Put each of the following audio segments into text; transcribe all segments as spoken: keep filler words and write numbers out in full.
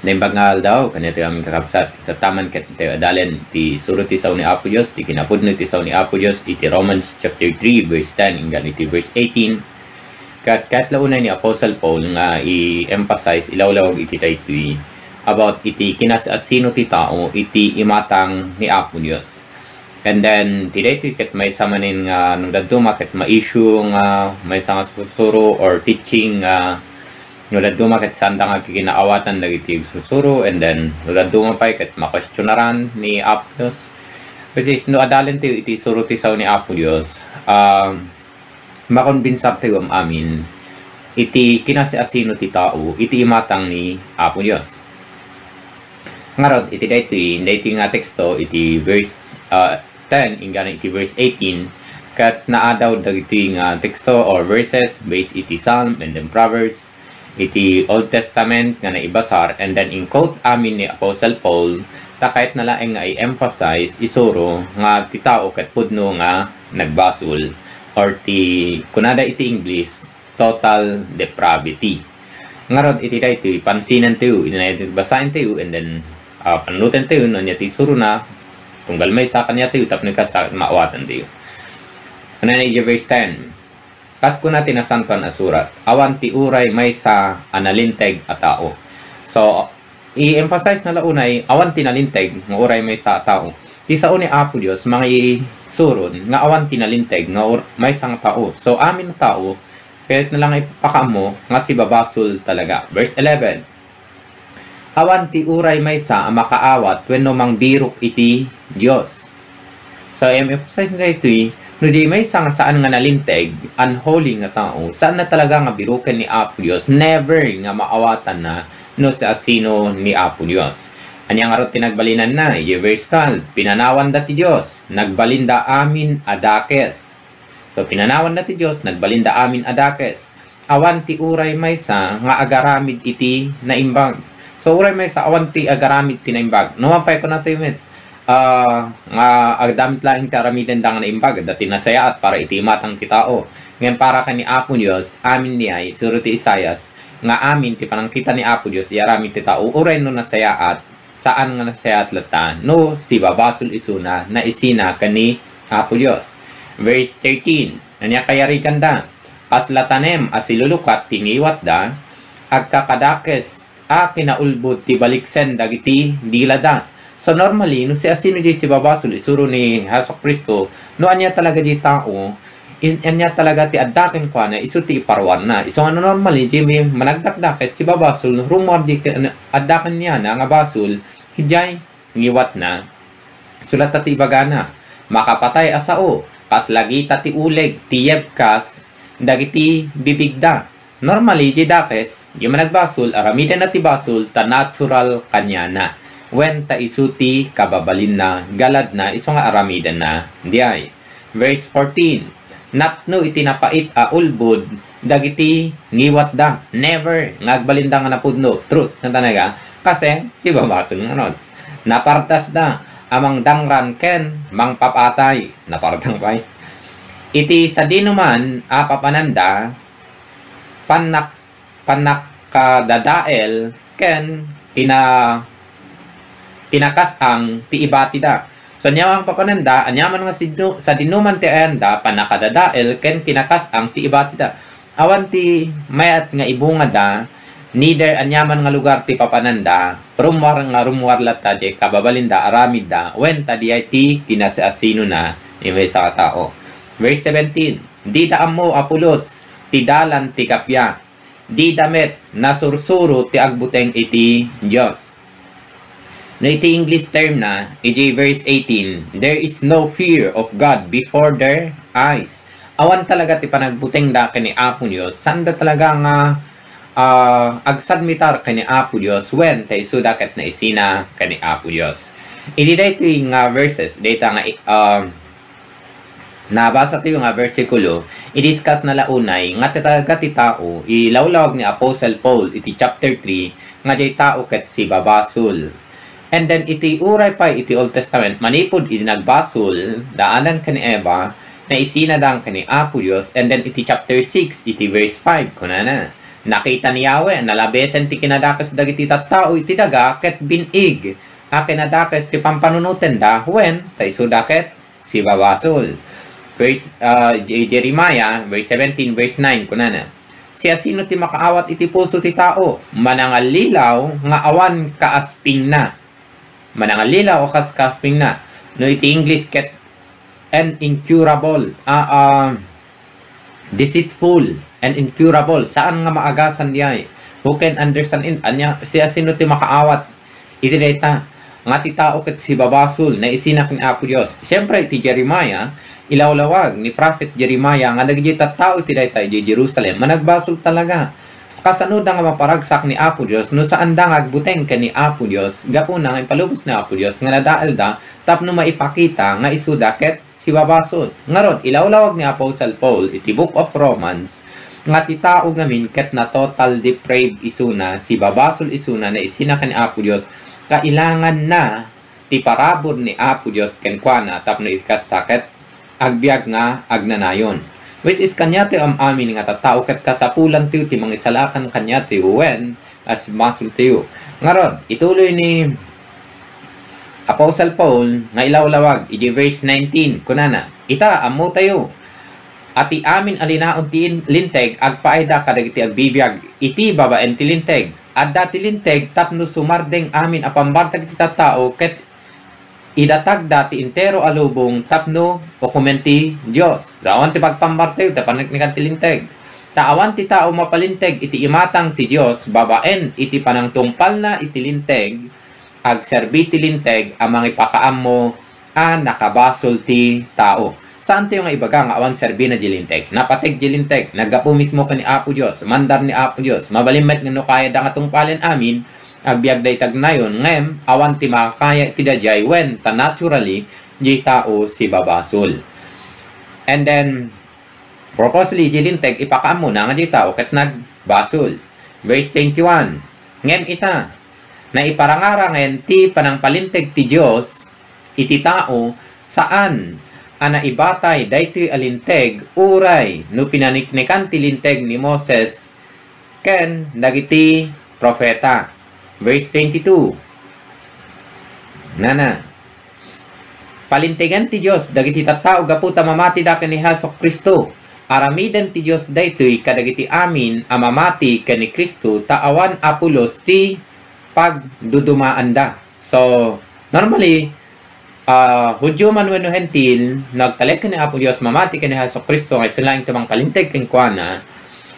Naimbag nga aldaw, kaniatayo amin kakabsat, tattaman ket tayo adalen ti suro ti sao ni Apo Dios, ti kinapudno ti sao ni Apo Dios, iti Romans chapter three, verse ten, inggana iti verse eighteen. Ket, ket la unay ni Apostle Paul nga i-emphasize, ilawlawag iti daytoy about iti kinasiasino ti tao iti imatang ni Apo Dios. And then, ti daytoy ket maysa manen nga no dadduma ket ma-issue nga maysa nga sursuro or teaching nga no dadduma ket saanda nga kikinaawatan dagiti agsursuro, and then no dadduma pay ket makuestionaran ni Apo Dios. Which is, no adalen tayo iti suro ti sao ni Apo Dios, um, makonbinsar tayo am-amin iti kinasiasino ti tao iti imatang ni Apo Dios. Ngarud, iti daytoy, daytoy nga teksto, iti verse, ah, ten, inggana iti verse eighteen, ket naadaw dagitoy nga teksto or verses based iti Psalm and then Proverbs, iti Old Testament nga naibasar, and then in-quote amin ni Apostle Paul, ta kayatna laeng nga i-emphasize, isuro nga ti tao ket pudno nga nagbasol, or ti kunada iti English, total depravity. Ngarud, iti daytoy, pansinentayo, iti daytoy, basaentayo, and then, ah, panunotentayo, no ania ti isurona, tunggal maysa, kaniatayo, tapno kasta, maawatantayo. Kunana iti verse ten, kas kuna ti Nasantoan a Surat, "Awan ti uray maysa a nalinteg a tao." So, i-emphasize na la unay, awan ti nalinteg nga uray maysa a tao. Ti sao ni Apo Dios, mangisuron nga awan ti nalinteg nga ur-, maysa nga tao. So, amin a tao, kayatna la nga ipakaammo nga sibabasol talaga. Verse eleven, "Awan ti uray maysa a makaawat wenno mangbirok iti Dios." So, i-emphasize daytoy, no di maysa nga saan nga nalinteg, unholy nga tao, saanna talaga nga biroken ni Apo Dios, never nga maawatanna no siasino ni Apo Dios. Ania ngarud ti nagbalinanna? Iti verse twelve, "Pinanawanda ti Dios, nagbalinda amin a dakes." So, pinanawanda ti Dios, nagbalinda amin a dakes. Awan ti uray maysa nga agaramid iti naimbag. So, uray maysa, awan ti agaramid ti naimbag. No, mapay ko na tayo met, ah, nga agdamit laeng ti aramidenda nga naimbag, adda ti nasayaat para iti imatang ti tao. Ngem para ken ni Apo Dios, amin diay, suro ti Isaias, nga amin ti panangkita ni Apo Dios, iaramid ti tao, uray no nasayaat, saan nga nasayaat latta, no sibabasol isuna, naisina ken ni Apo Dios. Verse thirteen, ania kayariganda? Kasla tanem a silulukat ti ngiwatda, agkakadakes a kinaulbod ti baliksen dagiti dilada. So, normally, no siasino diay sibabasol, isuro ni Jesu-Cristo, no ania talaga diay tao, in-, ania talaga ti adda kenkuana, isu ti iparuarna. Isu nga no normally, diay managdakdakes, sibabasol, rummuar diay ken-, adda kaniana nga basol, idiay ngiwatna. Isu latta ti ibagana, makapatay a sao, kasla gita ti uleg, ti yebkas, dagiti bibigda. Normally, diay dakes, diay managbasol, aramidenna ti basol, ta natural kaniana. Wen ta isu ti kababalinna, galadna, isu nga aramidenna, diay. Verse fourteen, "Napno iti napait a ulbod dagiti ngiwatda." Never nga agbalinda nga napudno. Truth nga talaga. Kasi, sibabasol ngarud. Napardasda a mangdangran ken mangpapatay. Napardang pay. Iti sadinoman a papananda, pannak-, pannakadadael ken kina-, kinakas-ang ti ibatida. So, ania nga papananda, aniaman nga sidno-, sadinoman ti ayanda, pannakadadael ken kinakas-ang ti ibatida. Awan ti mayat nga ibungada, neither aniaman nga lugar ti papananda, rummuar nga rummuar latta diay kababalinda, aramidda, wen ta diay ti kinasiasinona ni maysa a tao. Verse seventeen, "Dida ammo a pulos ti dalan ti kappia." Dida met nasursuro ti agbuteng iti Dios. No iti English term na, iti verse eighteen, "There is no fear of God before their eyes." Awan talaga ti panagbutengda ken ni Apo Dios, saanda talaga nga, ah, agsubmitar ken ni Apo Dios, wen ta isuda ket naisina ken ni Apo Dios. Iti daytoy nga verses, dayta nga, ah, nabasatayo nga bersikulo, i-discuss na la unay nga ti talaga ti tao, ilawlawag ni Apostle Paul iti chapter three, nga diay tao ket sibabasol. And then iti uray pay iti Old Testament, manipud iti nagbasol da Adan ken ni Eva, naisina da ken ni Apo Dios, and then iti chapter six, iti verse five, kunana, Nakita ni Yahweh a nalabesen ti kinadakes dagiti tattao iti daga ket bin-ig a kinadakes ti pampanunotenda wen ta isuda ket sibabasol. Verse, ah, J-, Jeremiah, verse seventeen, verse nine, kunana, "Siasino ti makaawat iti puso ti tao? Manangallilaw nga awan kaaspingna." Manangallilaw a kas kaaspingna. No iti English ket an incurable, ah, ah, deceitful and incurable. Saan nga maagasan diay? Who can understand it? Ania, siasino ti makaawat iti dayta? Nga ti tao ket sibabasol, naisina ken Apo Dios. Siyempre, iti Jeremiah, ilawlawag ni Prophet Jeremiah nga dagiti tattao iti dayta iti Jerusalem, managbasol talaga. Kasanoda nga maparagsak ni Apo Dios no saanda nga agbuteng ken ni Apo Dios, gapuna nga impalubos ni Apo Dios nga nadaelda tapno maipakita nga isuda ket sibabasol. Ngarud, ilawlawag ni Apostle Paul iti Book of Romans nga ti tao ngamin ket na-total depraved isuna, sibabasol isuna, naisina ken Apo Dios, kailanganna ti parabur ni Apo Dios kenkuana tapno iti kasta ket agbiag nga agnanayon. Which is, kaniatayo am-amin nga tattao ket kasapulantayo ti mangisalakan kaniatayo wen a sibbasoltayo. Ngarud, ituloy ni Apostle Paul nga ilawlawag iti verse nineteen, kunana, "Ita, ammotayo a ti amin a linaon ti in-, Linteg agpaayda kadagiti agbibiag iti babaen ti Linteg. Adda ti Linteg tapno sumardeng amin a pammardeng ti tattao ket idatagda ti entero a lubong tapno ukomen ti Dios." So, awan ti pagpammartir ta paneknekan ti Linteg. Ta awan ti tao mapalinteg iti imatang ti Dios babaen iti panangtungpalna iti Linteg, agserbi ti Linteg a mangipakaammo a nakabasol ti tao. Saantayo nga ibaga nga awan serbina di Linteg. Napateg di Linteg, naggapu mismo ken ni Apo Dios, mandar ni Apo Dios. Mabalin met nga no kayada nga tungpalen amin, agbiag dayta agnayon, ngem awan ti makakaya iti daydiay wen ta naturally, di tao sibabasol. And then, purposely, di Linteg, ipakaammona nga di tao ket nagbasol. Verse twenty-one, "Ngem ita, naiparangarangen ti panangpalinteg ti Dios iti tao, saan a naibatay daytoy a Linteg, uray no pinaniknekan ti Linteg ni Moses ken dagiti profeta." Verse twenty-two. Nana, "Palintegen ti Dios dagiti tattao gapu ta mamatida ken ni Jesu-Cristo. Aramiden ti Dios daytoy kadagiti amin a mamati ken ni Cristo, ta awan a pulos ti pagdudumaanda." So, normally, ah, Judio man wenno Hentil, nagtalek ken ni Apo Dios, mamati ken ni Jesu-Cristo nga isu laeng ti mangpalinteg kenkuana,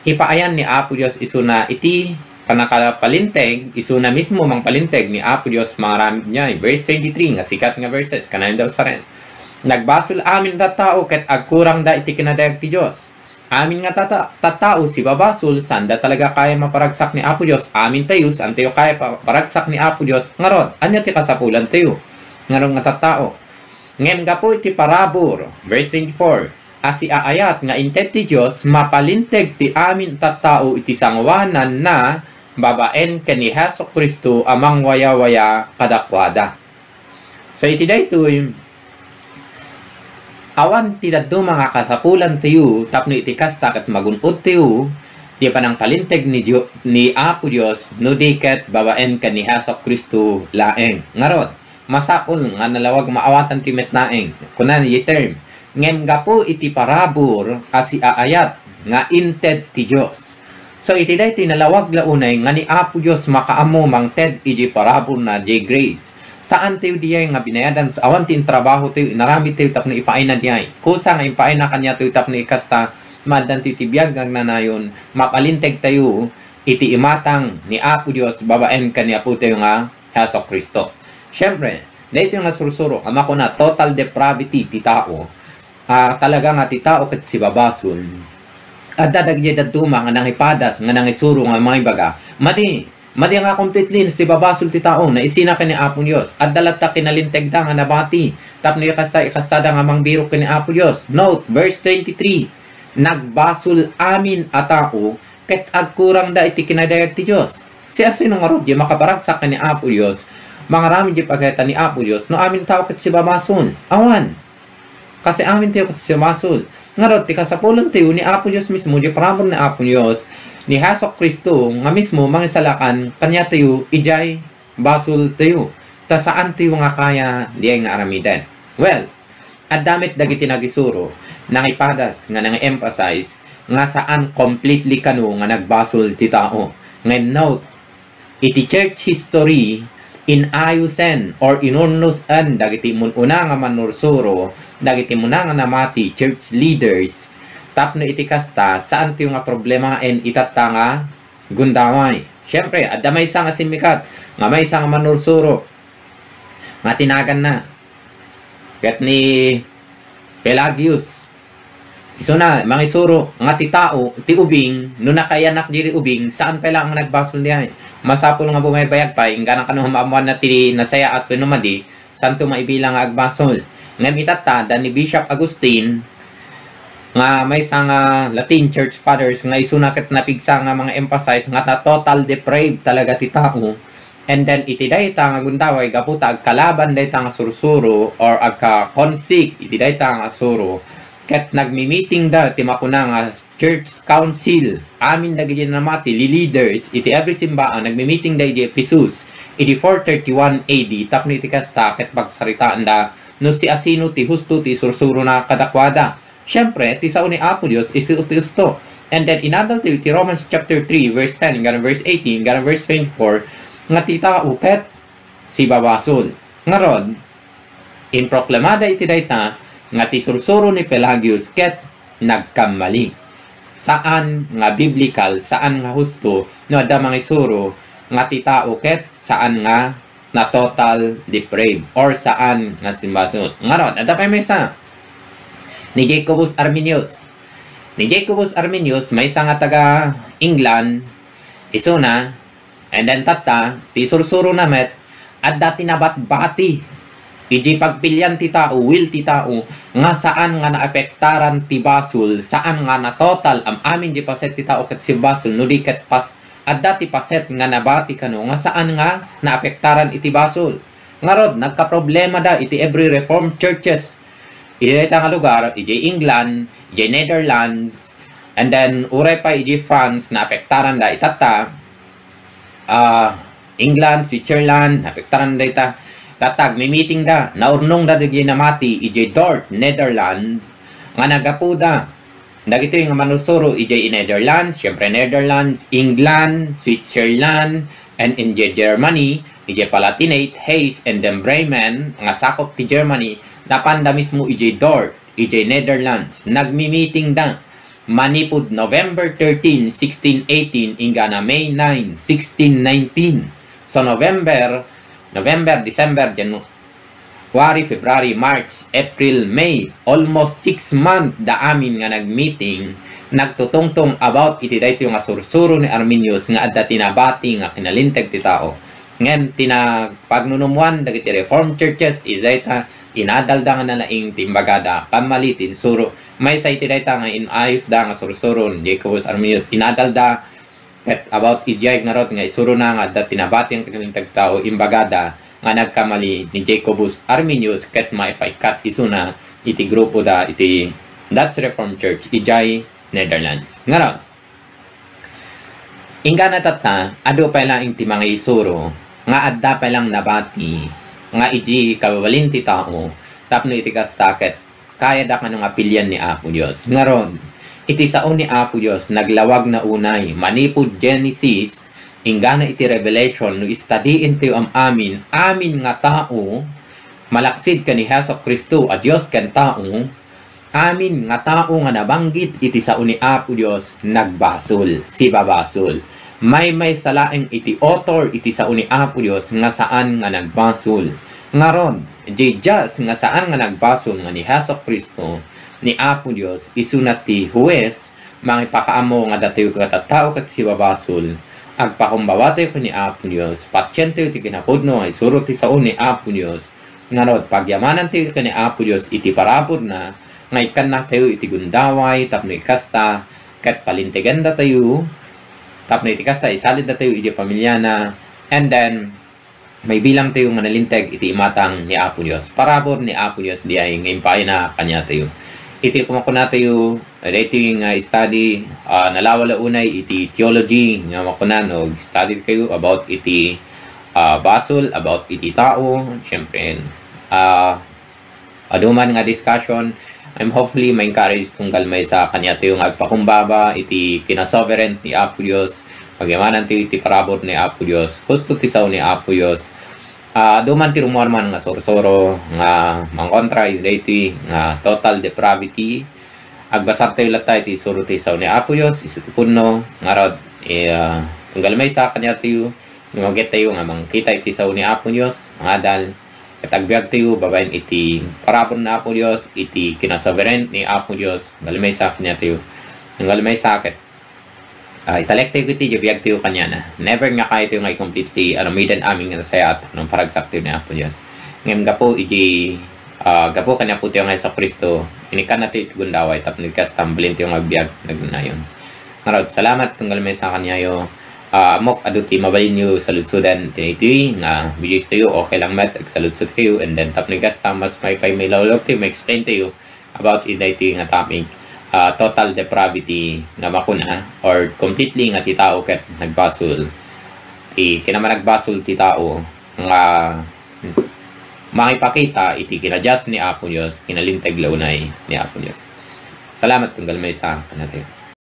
ipaayan ni Apo Dios isuna iti pannakapalinteg, isuna mismo mangpalinteg ni Apo Dios mangaramid niay. Verse twenty-three, nga sikat nga verses, kanayon daw saren, "Nagbasol amin a tattao ket agkurangda iti kinadayag ti Dios." Amin nga tata-, tattao sibabasol, saanda talaga kaya maparagsak ni Apo Dios. Amintayo, saantayo kaya pa-, paragsak ni Apo Dios. Ngarud, ania ti kasapulantayo ngarud nga tattao? Ngem gapu iti parabur, verse twenty-four, a siaayat nga inted ti Dios, mapalinteg ti amin a tattao iti sangoananna babaen ken ni Jesu-Cristo a mangwayawaya kadakuada. So, iti daytoy, awan ti dadduma nga kasapulantayo tapno iti kasta ket magun-odtayo ti panangpalinteg ni Dio-, ni Apo Dios, no di ket babaen ken ni Jesu-Cristo laeng. Ngarud, masapul nga nalawag maawatan ti met laeng. Kuna ni term, "Ngem gapu iti parabur a siaayat nga inted ti Dios." So, iti daytoy nalawag la unay nga ni Apo Dios makaammo mangted iti paraburna, diay grace. Saantayo diay nga binayadan, awan ti intrabahotayo, inaramidtayo tapno ipaayna diay. Kusa nga ipaayna kaniatayo tapno ikasta, maaddantayo ti biag nga agnanayon, mapalintegtayo iti imatang ni Apo Dios babaen ken ni Apotayo nga Jesu-Cristo. Siempre, daytoy nga sursuro nga makuna total depravity ti tao, ah, talaga nga ti tao ket sibabasol. Adda dagiti dadduma nga nangipadas, nga nangisuro nga mangibaga, "Madi, madi nga completely sibabasol ti tao, naisina ken ni Apo Dios. Adda latta kinalintegda nga nabati, tapno ikasta, ikastada nga mangbirok ken ni Apo Dios." Note, verse twenty-three, "Nagbasol amin a tao, ket agkurangda iti kinadayag ti Dios." Siasino ngarud diay makaparagsak ken ni Apo Dios, mangaramid diay pagayatan ni Apo Dios, no amin tao ket sibabasol? Awan. Kasi amintayo ket sibabasol. Ngarud, ti kasapulentayo ni Apo Dios mismo, diay parabur ni Apo Dios, ni Jesu-Cristo nga mismo mangisalakan kaniatayo idiay basoltayo, ta saantayo nga kaya diay nga aramiden. Well, adda met dagiti nagisuro, nangipadas nga nang-emphasize nga saan completely kano nga nagbasol ti tao. Ngem note, iti church history, inayosen or inurnosen dagiti mun-una nga mannursuro, dagiti muna nga namati, church leaders, tapno iti kasta, saantayo nga problemaen itatta nga gundaway. Siempre, adda maysa nga simmikat, nga maysa nga mannursuro, nga tinaganna. Ket ni Pelagius, isuna, mangisuro nga ti tao, ti ubing, no nakayanak diri ubing, saan pay laeng nga nagbasol diay. Masapul nga bumaybayag pay, inggana kano maammuanna ti nasayaat wenno madi, saanto maibilang nga agbasol. Ngem itatta, adda ni Bishop Agustin, nga maysa nga Latin Church Fathers, nga isuna ket napigsa nga mga emphasize nga ta total depraved talaga ti tao. And then, iti dayta nga gundaway, gapu ta agkalaban dayta nga sursuro or agka-conflict iti dayta nga suro, ket nagmi-meeting da ti makuna nga church council, amin dagiti namati, leaders, iti every simbaan, nagmi-meeting da iti Ephesus, iti four thirty-one A D, tapno iti kasta, ket pagsaritaanda no siasino ti husto ti isursurona kadakuada. Siempre, ti sao ni Apo Dios, isu ti husto. And then, inadal ti, ti Romans chapter three, verse ten, inggana verse eighteen, inggana verse twenty-four, nga ti tao ket sibabasol. Ngarud, improklamada iti dayta nga ti sursuro ni Pelagius ket nagkammali. Saan nga biblical, saan nga husto no adda mangisuro nga ti tao ket saan nga na total depraved or saan nga simbasol. Ngarud, adda pay maysa, ni Jacobus Arminius. Ni Jacobus Arminius, maysa nga taga England, isuna, and then tatta, ti sursurona met, adda ti nabatbati iti pagpilian ti tao, will ti tao, nga saan nga naapektaran ti basol, saan nga na total am-amin ti paset ti tao ket simbasol, no di ket pas-, adda ti paset nga nabati kano nga saan nga naapektaran iti basol. Ngarud, nagkaproblemada iti every Reformed churches. Iti dayta nga lugar, idiay England, idiay Netherlands, and then uray pay idiay France, naapektaranda itatta, ah, England, Switzerland, naapektaranda ita. Itatta, agmi-meetingda, naurnongda dagiti namati idiay Dort, Netherlands, nga naggapuda dagitoy nga manusuro idiay Netherlands, siyempre Netherlands, England, Switzerland, and in Germany, idiay Palatinate, Hesse, and then Bremen, nga sakup ti Germany, napanda mismo idiay Dort, idiay Netherlands. Nagmi-meetingda manipud November thirteen, sixteen eighteen, inggana May nine, sixteen nineteen. So, November, November, December, Janu-, January, February, March, April, May, almost six months da amin nga nag-meeting, nagtutungtong about iti daytoy nga sursuro ni Arminius nga adda ti nabati nga kinalinteg ti tao. Ngem ti nagpagnunumwan dagiti Reformed churches, iti dayta inadalda nga nalaing ti imbagada, kammali ti insuro. Maysa iti dayta nga inayosda nga sursuro ni Jacobus Arminius, inadalda ket about idiay ngarud nga isurona nga adda ti nabati nga kinalinteg ti tao, imbagada nga nagkamali ni Jacobus Arminius ket maipaikkat isuna iti grupoda iti Dutch Reformed Church idiay Netherlands. Ngarud, inggana tatta, adu pay laeng ti mangisuro nga adda pay lang nabati nga idi kababalin ti tao tapno iti kasta ket kayada kano nga pilian ni Apo Dios. Ngarud, iti sao ni Apo Dios, naglawagna unay, manipud Genesis, inggana iti Revelation, no istadientayo am-amin, amin nga tao, malaksid ken ni Jesu-Cristo a Dios ken tao, amin nga tao nga nabanggit iti sao ni Apo Dios, nagbasol, sibabasol. Maymaysa laeng iti author iti sao ni Apo Dios nga saan nga nagbasol. Ngarud, diay Dios nga saan nga nagbasol nga ni Jesu-Cristo, ni Apo Dios, isuna ti hues, mangipakaammo nga datayo nga tattao ket sibabasol, agpakumbabatayo ken ni Apo Dios, patientayo ti kinapudno nga isuro ti sao ni Apo Dios, ngarud, pagyamanantayo ken ni Apo Dios iti paraburna, nga ikkannatayo iti gundaway tapno ikasta, ket palintegandatayo, tapno iti kasta, isaliddatayo iti pamiliana, and then, maibilangtayo nga nalinteg iti imatang ni Apo Dios. Parabur ni Apo Dios diay nga impaayna kaniatayo. Iti kumakunatayo, daytoy nga study, ah, nalawa la unay iti theology nga makunan no study kayo about iti, ah, basol, about iti tao. Siyempre, ah, adu man nga discussion, I'm hopefully ma-encourage tunggal maysa kaniatayo nga agpakumbaba iti kinasovereign ni Apo Dios, pagyamanan ti, ti parabur ni Apo Dios, husto ti sao ni Apo Dios. Ah, adu man ti rummuar man nga sursuro nga mangkontra iti daytoy nga total depravity. Agbasar tayo latta iti suro ti sao ni Apo Dios, isu ti punno, ngarud, eh, ah, tunggal maysa kaniatayo, imaget tayo nga mangkita iti sao ni Apo Dios, mangadal, ket agbiag tayo babaen iti parabur ni Apo Dios, iti kinasovereign ni Apo Dios, tunggal maysa kaniatayo, tunggal maysa ket Ah, italek tayo iti biag tayo kaniana. Never nga kaya tayo nga i-complete ti aramiden amin nga nasayaat no paragsak tayo ni Apo Dios. Ngem gapu iti, ah, gapu kaniapo tayo nga Jesu-Cristo, inikkan na tayo ti gundaway tapno kasta, mabalin tayo nga agbiag nagnayon. Ngarud, salamat tunggal maysa kaniayo. Ah, ammok adu ti mabalinyo saludsodan iti daytoy nga videos tayo. Okay lang met, agsaludsod kayo. And then, tapno kasta, mas maypay mailawlaw tayo, ma-explain tayo about iti daytoy nga topic, ah, total depravity nga makuna, or completely nga ti tao ket nagbasol. Ti kinamanagbasol ti tao nga mangipakita iti kinajust ni Apo Dios, kinalinteg la unay ni Apo Dios. Salamat tunggal maysa kaniatayo.